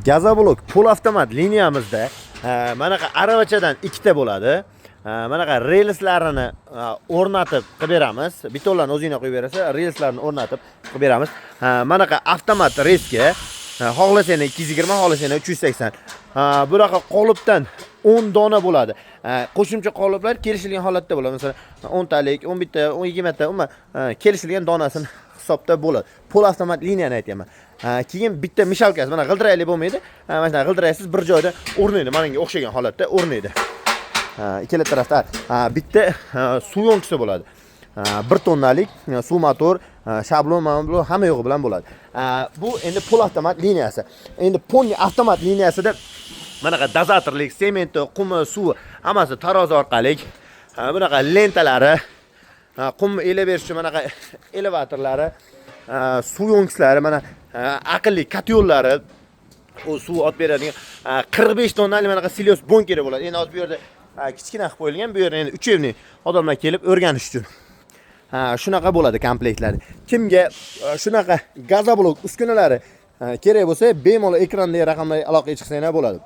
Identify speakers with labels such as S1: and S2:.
S1: Gazoblok pol avtomat liniyamizda manaqa aravachadan ikkita bo'ladi. Manaqa relslarini o'rnatib qilib beramiz. Betonlarni o'zinglar qo'yib berasan, relslarni o'rnatib qilib beramiz. Manaqa avtomat relsga xohlasang 220, xohlasang 380. Bunaqa qolipdan 10 dona bo'ladi. Qo'shimcha qoliplar kelishilgan holatda bo'ladi. Masalan, 10 talik, 11 ta, 20 ta, umuman kelishilgan donasini hisobda bo'ladi. Pol avtomat liniyani aytyapman. Keyin bitta мешалка si, mana g'ildirayli bo'lmaydi. Mana shunaqa g'ildiraysiz, bir joyda o'rnaydi. Mana bunga o'xshagan holatda o'rnaydi. Ikkala tarafda bitta suv yonkisi bo'ladi. 1 tonnalik suv motor, shablon, mana bu hamma yo'g'i bilan bo'ladi. Bu endi pol avtomat liniyasi. Endi polniy avtomat liniyasida manaqa dozatorlik, sementi, qumi, suvi hammasi tarozi orqali, bunaqa lentalari, qumni elab berish uchun manaqa elevatorlari, suv yonkislari, mana aqlli котёл lari, u suv olib beradigan 45 tonnalik manaqa silos bunkeri bo'ladi. Endi hozir bu yerda kichkina qilib qo'yilgan, bu yerda endi учебный odamlar kelib o'rganish uchun. Ha, shunaqa bo'ladi komplektlar. Kimga shunaqa gazoblok uskunalari kerak bo'lsa, bemalol ekrandagi raqamlarga aloqaga chiqsanglar bo'ladi.